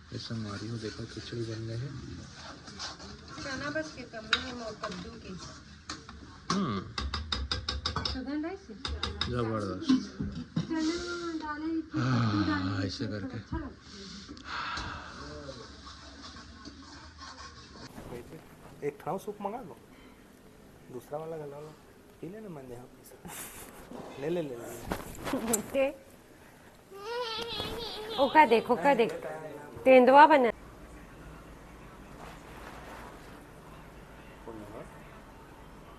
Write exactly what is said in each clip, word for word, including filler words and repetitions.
ए संगवारी हो, देखो खिचड़ी बन गए हे। चना बस के कमी हे मोर कद्दू के। हम्म। सुगंध आई से? जबरदस्त। चना डाले ही थे, कद्दू डाले ही थे, ऐसे करके। अच्छा लगता है। एक ठो सूप मंगा लो, दूसरा वाला गला लो, पी लेना, मन जहाँ पी सकते। ले, ले, ले, ले। ते ओका देख, ओका देख। तेंदुआ बना।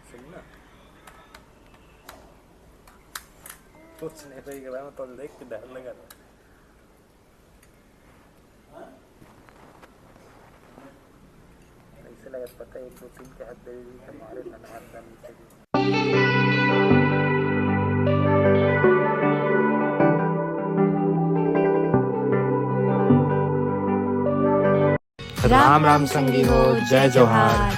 सुन ना। कुछ नहीं भाई, मैं तो देख के डर लगा था। ऐसे लगत पता है, एक दो तीन के हाथ दे दी, हमारे धनहार का नीचे भी। राम राम संगी हो, जय जोहार।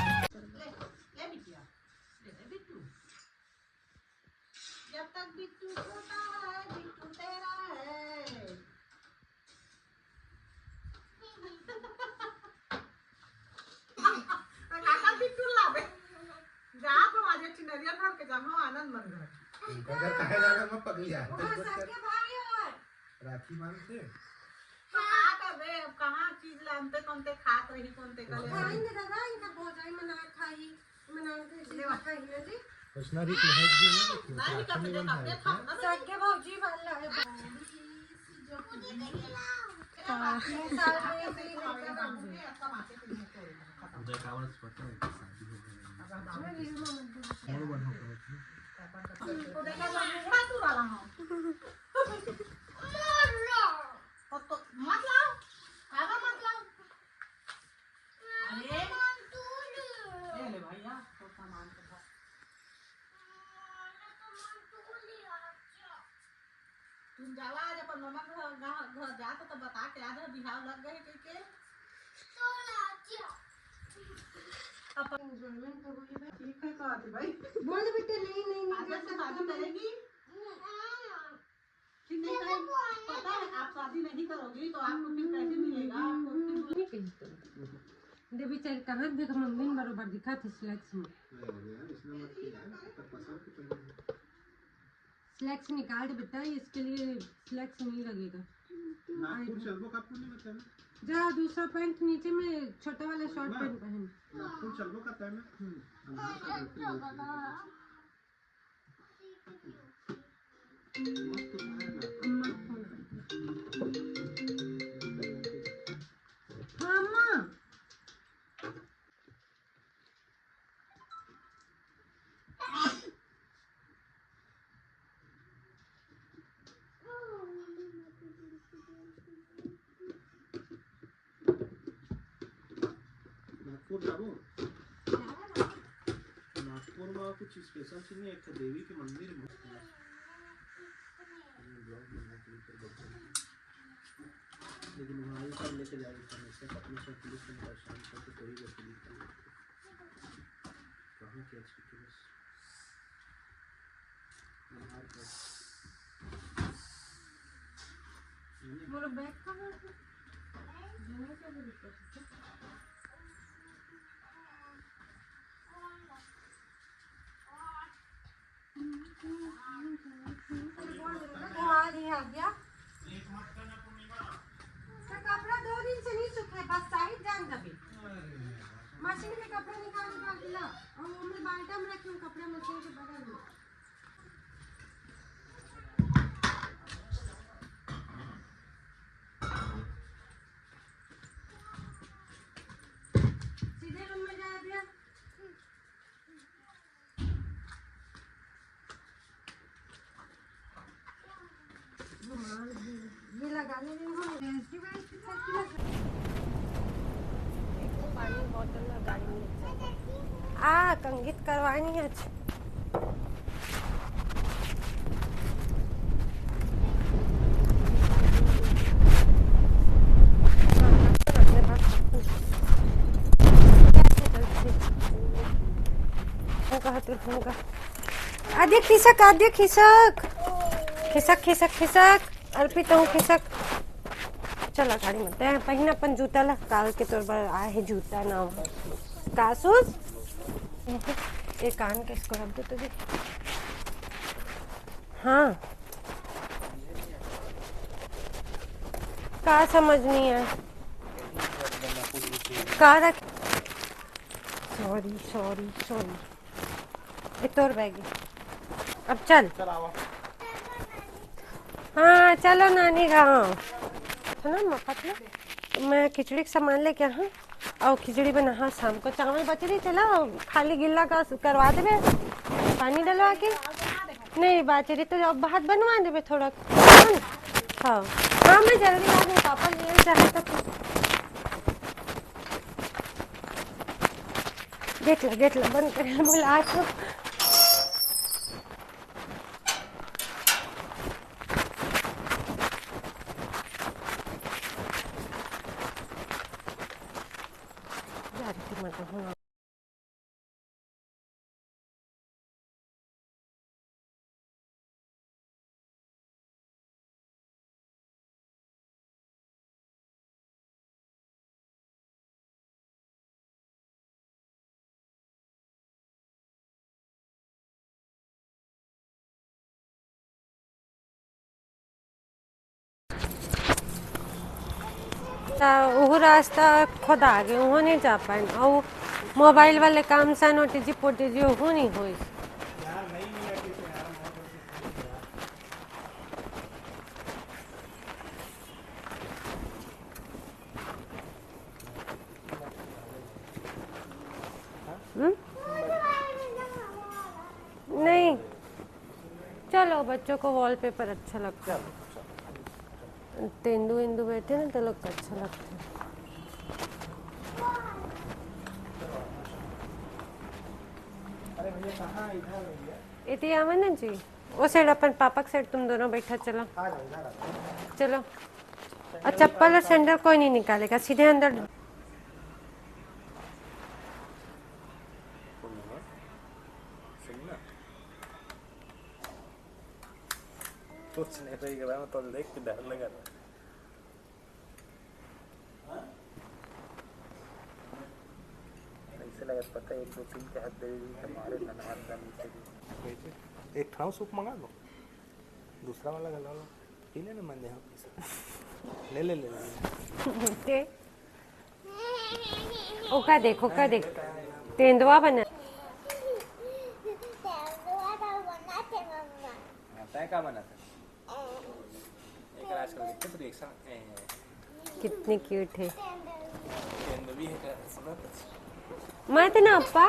जब तक बिट्टू छोटा है, बिट्टू तेरा है। काका बिट्टू लाबे। जा तो आज चिनरिया घर के जामा आनंद मन घर। उनका घर काहे जाना, मैं पगली जा। वो सबके भाई हो। राखी बांध के। तो का करबे, अब कहाँ चीज लानते, कौनते खात रही, कौनते गले। खाई ना दादा, इनका भौजाई मना खाई, मना के चीज खाई ना जी। उसना रीत महक जी ने नहीं, राखी नहीं बंधा है। सगे भौजी वाला है। हाँ। जय कावड़ से पता है कि शादी हो गई। मोड़ बन हो गए थे। तो मत लाओ, काला मत लाओ। अरे, ले ले भैया, तो सामान तो भर। तुम जावा आज अपन मम्मा के घर, घर, घर जात तो बता के आज बिहाव लग गए के, के? अपन enjoyment तो हुई है। ठीक है, तो आती भाई। बोल दे बेटे, नहीं, नहीं, नहीं, आज कर तो सकता शादी मैं। करेगी? कि नहीं करेगी? पता है, आप शादी नहीं करोगी तो आपको फिर कैसे मिलेगा? आपको फिर नहीं कही तो। दे बेचारी कहाँ देख, मम्मी ने बरोबर दिखा थे सिलेक्स में। अरे यार, इसमें मत किया, तब पसंद तो पहले। स्लैक्स निकाल दे बेटा, इसके लिए स्लैक्स नहीं लगेगा। नागपुर चलबो का आपको नहीं बताया? जा दूसरा पैंट नीचे में छोटा वाला शॉर्ट ना। पैंट पहन। नागपुर चलबो का time है? हम्म। हम नागपुर चलबो का। मस्त तो है ना। अम्मा फोन कर। हाँ, अम्मा। नागपुर जाबो? नागपुर में कुछ special चीज नहीं, एक ठो देवी के मंदिर है। लेकिन वहाँ ये सब लेके जाएगी, हमेशा अपने सब पुलिस को परेशान करके कोई भी पुलिस को। कहाँ के अच्छे पुलिस? बिहार के। मोर बैग कहाँ है? जमा क्या बोले? हाँ, ये आ गया। तो कपड़ा दो दिन से नहीं सूखे, बस साइड जान दबे। मशीन में कपड़ा निकाल निकाल के ला, और वो मैं बाल्टा में रखी हूँ, कपड़ा मशीन के बगल में। सीधे रूम में जा दिया। ये लगाने में वो एक तो पानी बॉटल ला गाड़ी में लेके जाओ। आ, कंघी त करवानी है। अच्छा। आदि खिसक, आदि खिसक। खिसक, खिसक, खिसक। अर्पित हूँ खिसक। चला गाड़ी में, तैं पहिन अपन जूता ला, काल के तोर बर आए हे जूता नवा। का शूज? एक कान के इसको रख दे तुझे। हाँ, का समझ नहीं आया? का रख? Sorry, sorry, sorry. ये तोर बैग है। अब चल। चल आवा। हाँ, चलो नानी गाँव। सुनो ना, मफत में मैं खिचड़ी के सामान लेके आ, हाँ, अउ खिचड़ी बना, हाँ, शाम को चावल बच रही, चला, खाली गिल्ला का करवा देबे, पानी डलवा के। नहीं, बाच रही तो अब भात बनवा देबे थोड़ा। हाँ, हाँ, मैं जल्दी आ गई, पापा लिए चाहे तो। गेट ला, गेट ला, बंद कर, बुला तो। जा रही थी मैं तो, हाँ। त उहू रास्ता खोदा गे, उहू नहीं जा पाइन। अउ मोबाइल वाले काम सन ओटीजी पोटीजी उहू नहीं होइस। हम्म? नहीं, चलो, बच्चों को वॉलपेपर अच्छा लगता है। तेंदू वेंदू बैठे ना तो लोग अच्छा लगता है। इति आवे ना जी, वो सेट अपन पापा के सेट, तुम दोनों बैठा, चलो। चलो। और चप्पल और सैंडल कोई नहीं निकालेगा, सीधे अंदर। कुछ नहीं, सही कह रहा हूँ, तो देख के डर लगा था। ऐसे लगत पता है, एक दो तीन के हाथ दे दी, हमारे ननहार का नीचे भी। एक ठो सूप मंगा लो, दूसरा वाला गला लो, पी लेना, मन दे, हाँ, पी सकते। ले, ले, ले, ले। ते ओका देख, ओका देख। तेंदुआ बना। हाँ, तय का बना था? एक आजकल देखते तो रिएक्शन, ए, कितनी क्यूट है। तेंदुआ भी है क्या? सुना तो। मत ना, अप्पा।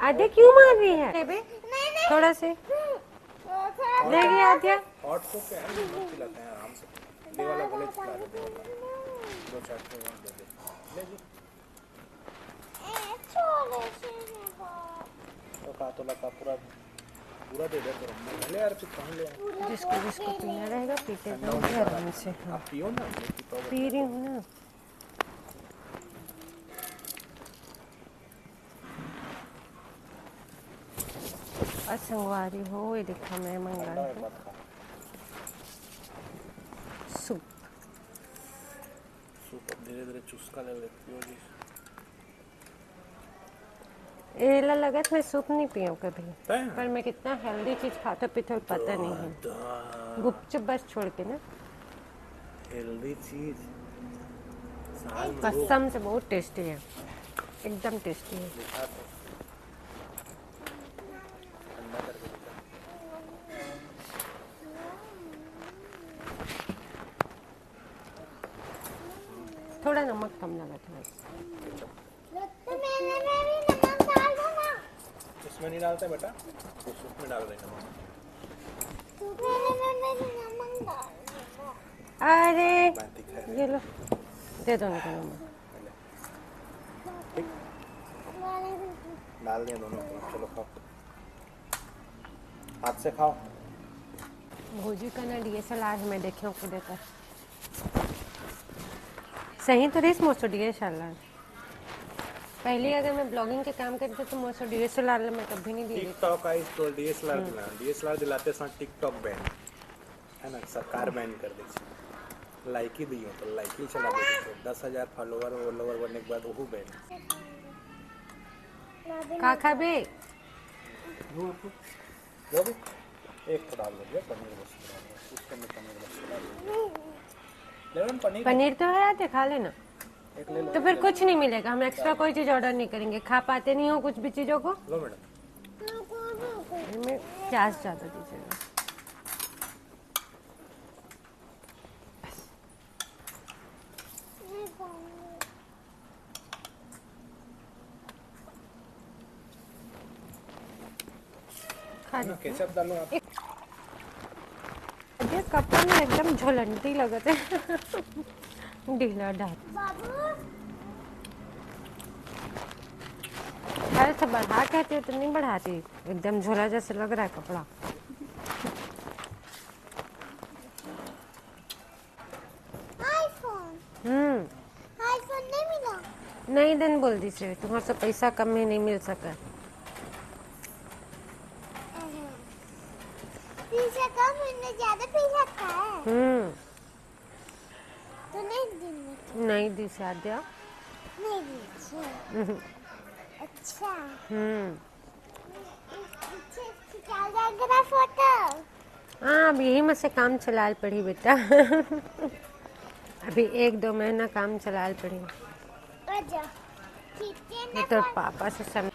आद्या क्यों मार रही है? बेबे, थोड़ा से। दे गया आद्या। हॉट को क्या है, मत पिलाते हैं आराम से। दे वाला गले चिपका दे, दे वाला। दो चार ठो और दे दे। ले जी। तो का तोला का पूरा, पूरा दे दे तो। ले यार, तू पहन ले यार। जिसको जिसको पीना रहेगा, पीते जाओगे आराम से। हाँ। आप पियो ना, मैं पीता हूँ। पी रही हूँ ना। आज संगवारी हो, ये देखा मैं मंगा है सूप। सूप अब धीरे-धीरे चुस्का ले लेती हो जी। एला लगत मैं सूप नहीं पियो कभी, तय? पर मैं कितना हेल्दी चीज खाते पीते पता नहीं है। दादा। गुपचुप बस छोड़ के ना। हेल्दी चीज। साल में कसम से बहुत टेस्टी है, एकदम टेस्टी है। दिखा तो। ठंडा करके दिखा। थोड़ा नमक कम लगा था बस। तो मैंने मैं भी नमक डाल दूंगा। इसमें नहीं डालते बेटा, तो सूप में डाल देंगे नमक। तो मैंने मैं भी नमक डाल दूंगा। अरे, बात दिखा रहे। ये लो, दे दो उनको नमक। ठीक? डाल दिया दोनों को, चलो खाओ। हाथ से खाओ। भौजी का ना डीएसएलआर है, मैं देखे हूँ खुद का। सही तो रहीस मोर डीएसएलआर। पहले अगर मैं ब्लॉगिंग के काम करती तो मोर डीएसएलआर मैं कभी नहीं दी। टिकटॉक आई तो डीएसएलआर हम्म। दिला, डीएसएलआर दिलाते साथ टिकटॉक बैन। सरकार बैन कर दे। लाइकी दियो तो लाइकी चला दे, तो दस हजार फॉलोअर वॉलोअर बनने के बाद ओहू बैन। का खाबे? एक तो डाल दीजिए पनीर, बस उसके में पनीर बस डाल दीजिए। ले लो ना पनीर। पनीर तो है, आते खा लेना। एक ले लो। तो फिर कुछ नहीं मिलेगा, हम एक्स्ट्रा कोई चीज ऑर्डर नहीं करेंगे। खा पाते नहीं हो कुछ भी चीजों को। लो मैडम। इनमें प्याज ज्यादा दीजिएगा। खा ले। केचप डालो आप। अरे कपड़ा में एकदम झोलंटी लगत है। ढीला ढाला। अरे तो बढ़ा कहती हो तो नहीं बढ़ाती, एकदम झोला जैसे लग रहा है कपड़ा। आईफोन। हम्म। आईफोन नहीं मिला। नहीं दिन बोल दी से, तुम्हारे से पैसा कम में नहीं मिल सका। अहं। पैसा कम, मैंने ज्यादा पैसा खाया है। हम्म। तो नहीं दिन में। नहीं दी से आद्या। नहीं दी से। हम्म। अच्छा। हम्म। अच्छा, खिंचा जाएगा ना फोटो? हाँ, अब यही में से काम चलाल पड़ी बेटा। अभी एक दो महीना काम चलाल पड़ी। अच्छा, खींचे ये ना तो फोटो। पापा से सम-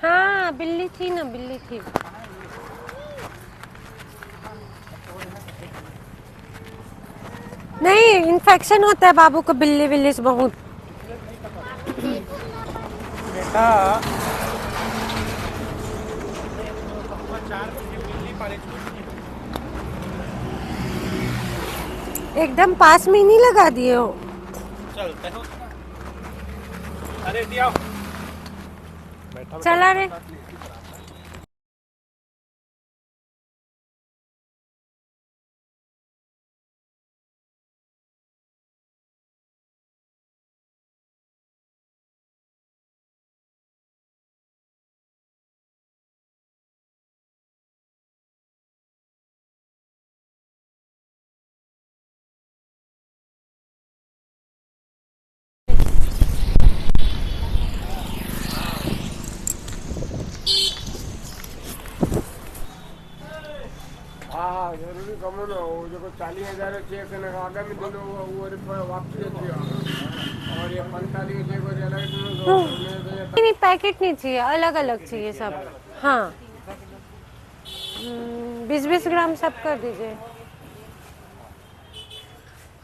हाँ, बिल्ली थी ना, बिल्ली थी। नहीं, इन्फेक्शन होता है बाबू को बिल्ली बिल्ली से बहुत। बेटा, एकदम पास में ही नहीं लगा दिए हो। चलते हो। अरे, दिया। बैठा, बैठा। चला रे। हाँ, हाँ, जरूरी कम ना हो, जो चालीस हजार चेक है ना, आगे में दे दो, वो, वो वापस दे दिया। और ये पैंतालीस चेक हो जाएगा, इसमें दो, नहीं, नहीं, पैकेट नहीं चाहिए, अलग अलग चाहिए सब। हाँ। हम्म, बीस बीस ग्राम सब कर दीजिए।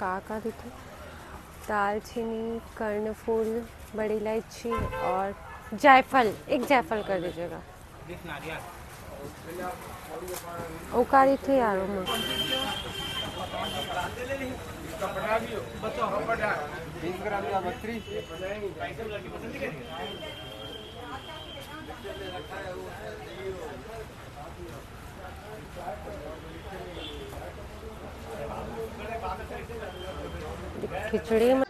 का का देते? दालचीनी, कर्णफूल, बड़ी इलायची और जायफल, एक जायफल कर दीजिएगा। ओकारी थे यार, ओमा। बीस ग्राम या बकरी। खिचड़ी में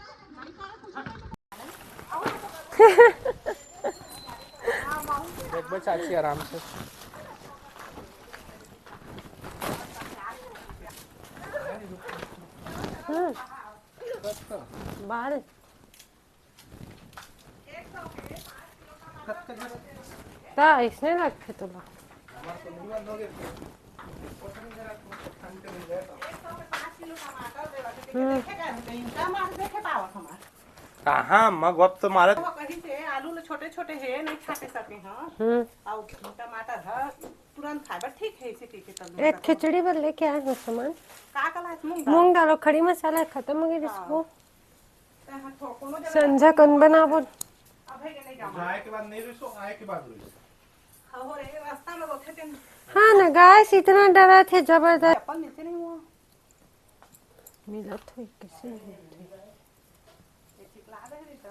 देख बे चाची आराम से। हम्म। बाहर। का इसने रखे तुला? हम्म। कहाँ अम्मा, गप तो मारत। कहीं से आलू ल छोटे छोटे हे, नहीं छाटे सके, हाँ। हम्म। और टमाटर है, तुरंत खाए बर ठीक है, इसी टीके तल में। एक खिचड़ी बर लेके आए हो सामान। का कला है? मूंग दाल। मूंग दाल और खड़ी मसाला खत्म हो गई इसको। हाँ। संझा कन बनाबो। अब है कि नहीं जामा? जाए के बाद नहीं रुसो, आए के बाद रुसो। हाँ, हो रे, रास्ता में रोथे तेन। हाँ ना, गाय से इतना डरा थे, जबरदस्त। चप्पल मिलते नहीं हुआ। मिलत हो, कैसे मिलत हो? ये ठीक ला दे नहीं तो।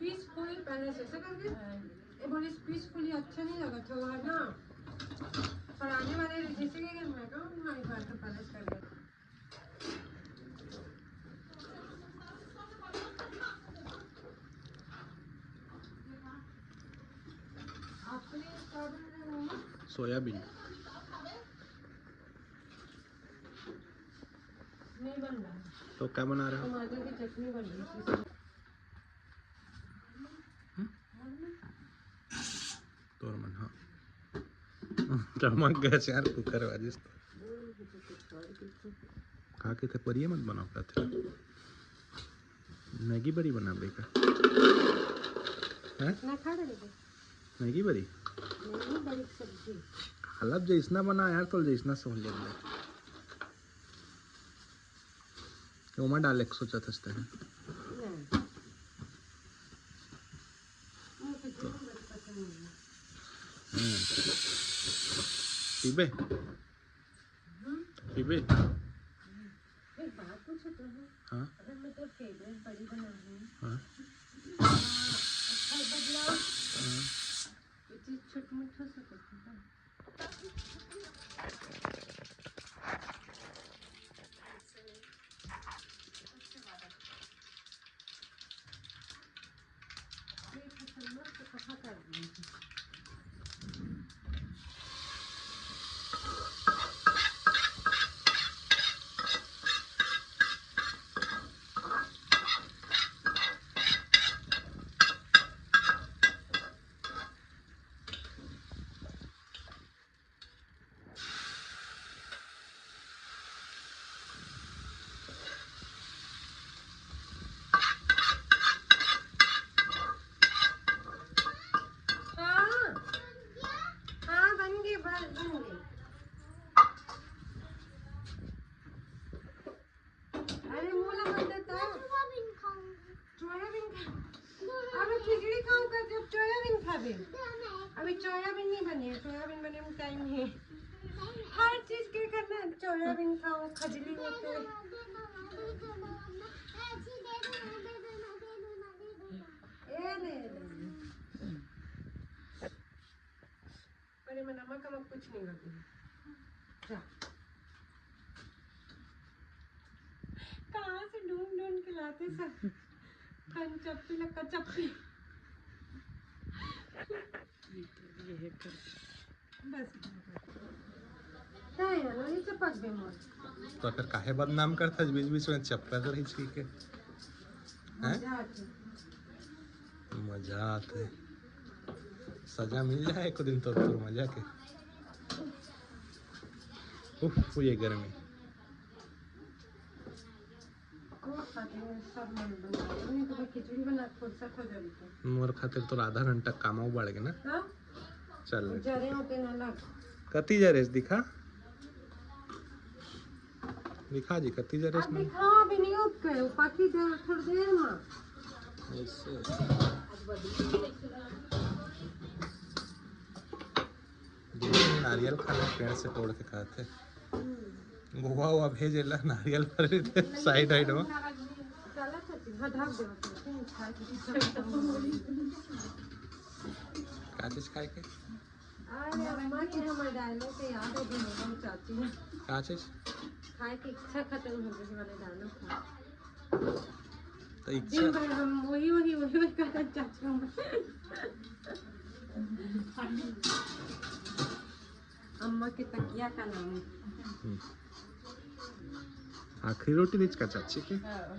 पीसफुल पैलेस ऐसे करके। ये बोले पीसफुली अच्छा नहीं लगा था वो, है ना? पर आने वाले जैसे कि मैं कहूँ, हमारे घर तो पैलेस कर दे। आपने क्या बना रहे हो? सोयाबीन। नहीं बन रहा है। तो क्या बना रहे हो? टमाटर की चटनी बन रही है। तोर मन, हाँ। चमक गया यार, कुकर बाजिस तो। का के थे परिये मत बनाओ का थे। मैगी बरी बना बेटा। हैं? ना खा रहे थे। मैगी बरी? मैगी बरी सब्जी। हालत जैसना बना यार, तो जैसना सोच ले। ओमा डाले के सोचत हस तें। नहीं। मुझे तो बड़ी पसंद नहीं है। हम्म। पीबे? हम्म? पीबे? एक बात पूछो तो हूँ। हाँ? अगर मैं तो फेवरेट बड़ी बना रही हूँ। हाँ? हाँ, अच्छा बदलाव। हाँ? ये चीज छोट मोट हो सकती है। हर चीज के करना, सोयाबीन खाओ, खजली होते। ए रे। अरे, मैं नमक वमक कुछ नहीं करती। जा। कहाँ से ढूंढ ढूंढ के लाते सब? कन चप्पी लक्का चप्पी। ये है कर। बस। नहीं, नहीं, ये चपक भी मत। तो फिर काहे बदनाम करता है बीच बीच में चप्पल तो नहीं छीके? हैं? मजा आती। मजा आते। सजा मिल जाए एक दिन तो तोर मजा के। उफ, ये गर्मी। वो खाते हैं, सब मन बना। नहीं तो मैं खिचड़ी बना, फुर्सत हो जाती है। मोर खातिर तो आधा घंटा कामो बढ़ गया ना। हाँ? चल। जरे होते ना अलग। कति जरेस दिखा? दिखा जी, कति जरेस अब में? दिखा भी नहीं होत के, पाकी दे थोड़ी देर में। ऐसे। देखिए, नारियल खाना पेड़ से तोड़ के खाते। गोवा हुआ भेजे ला नारियल पर साइड साइड में। गलत है, हाँ, ढक दे, बस, तुम खाए के इच्छा खत्म हो गई। का चीज खाए के? अरे, अम्मा के हमारे डायलॉग के याद हो गई, हम चाची। का चीज? खाए के इच्छा खत्म हो गई, हमारे डायलॉग था। तो इच्छा दिन भर हम वही, वही, वही, वही करत चाची हूँ। अम्मा के तकिया का नाम है। हम्म। आखिरी रोटी रिच का चाची के? हाँ, हाँ।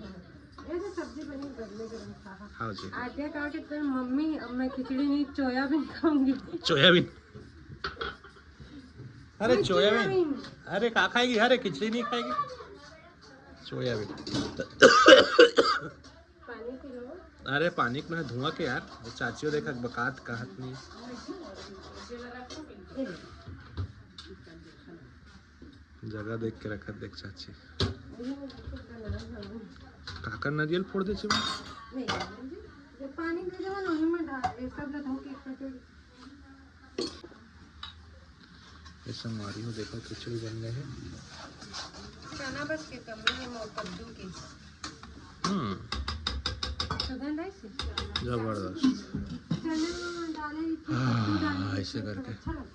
ये तो सब्जी बनी, बदले गरम खाहा। हाँ जी। आद्या कहा कि तेरी मम्मी, अब मैं खिचड़ी नहीं, सोयाबीन खाऊंगी। सोयाबीन। अरे, मैं सोयाबीन। सोयाबीन। अरे, का खाएगी? अरे, खिचड़ी नहीं खाएगी, सोयाबीन। पानी पी लो। अरे, पानी में धुआं के यार, वो चाचियो देखा बकात कहत नहीं। जगह देख के रखत देख चाची। काकर नारियल फोड़ दे छिबा। नहीं, ये पानी दे दो ना, वही में डाल दे, सब लोग धो के इकट्ठे। ये संगवारी हो, देखो खिचड़ी बन गए है। चना बस के कमी है मोर कद्दू के। हम्म। सुगंध आई सी? जबरदस्त। चना डाले, कद्दू डाले, हाँ, ऐसे करके। अच्छा लगता है।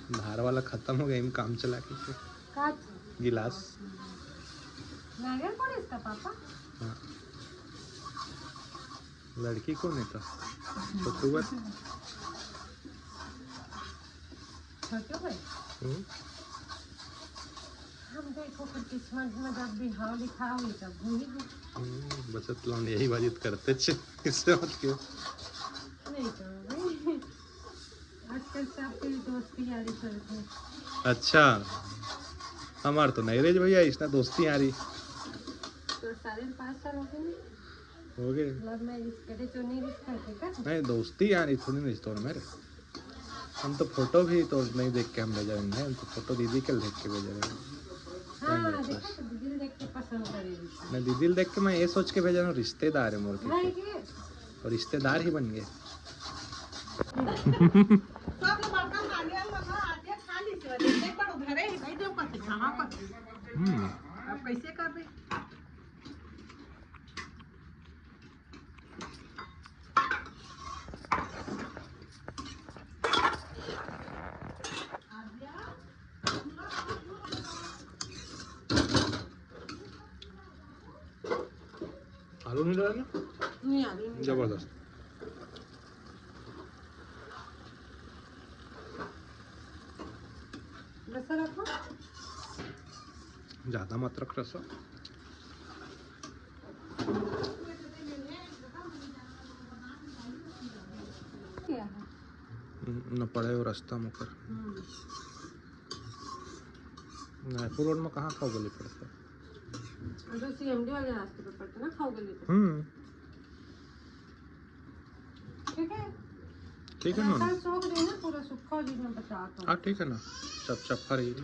धार वाला खत्म हो गया, इम काम चला के। का चीज? गिलास। नारियल फोड़े इसका पापा? हाँ। लड़की कौन है तो? छोटू बन। छोटू भाई? हम्म। हम देखो फिर किस्मत में जब बिहाव लिखा हुई तब हुई। हम्म, बचत loan यही बाजित करते छे, इससे मत क्यों? नहीं तो भाई। आजकल सब कोई दोस्ती यारी चलत है। अच्छा, हमार तो नहीं रे भैया, इसना दोस्ती यारी। तो साढ़े पाँच साल हो गए ना? हो गए। Love marriage करे तो नहीं रिश्ता है क्या? नहीं, दोस्ती यारी थोड़ी नहीं रिश्ता मेरे। हम तो फोटो भी तो नहीं देख के हम भेजा नहीं है, हम तो फोटो दीदी के देख के भेजा है। हाँ, देखो तो दीदी देख के पसंद करेगी। नहीं, दीदी देख के मैं ये सोच के भेजा हूँ, रिश्तेदार है मोर के। भाई के? और रिश्तेदार ही बन गए। सब लोग बड़का खा लिया, हम लोग आधे खा ली से, देख पर उधरे ही भाई, देख पर खाना पर। हम्म। अब कैसे कर रहे? आलू नहीं डाला ना? नहीं, आलू नहीं। जबरदस्त। रसा रखो। ज्यादा मत रख रसा। क्या है? न पड़े वो रास्ता मुकर। हम्म। रायपुर रोड में कहाँ खाओ गली पड़ता? जो सीएमडी वाले रास्ते पे पड़ता ना, खाओ गली पे। हम्म। ठीक है। ठीक है ना? रास्ता सूख रही ना, पूरा सूखा हो जाएगा, बचा तो। हाँ, ठीक है ना, सब चप्पा रही थी।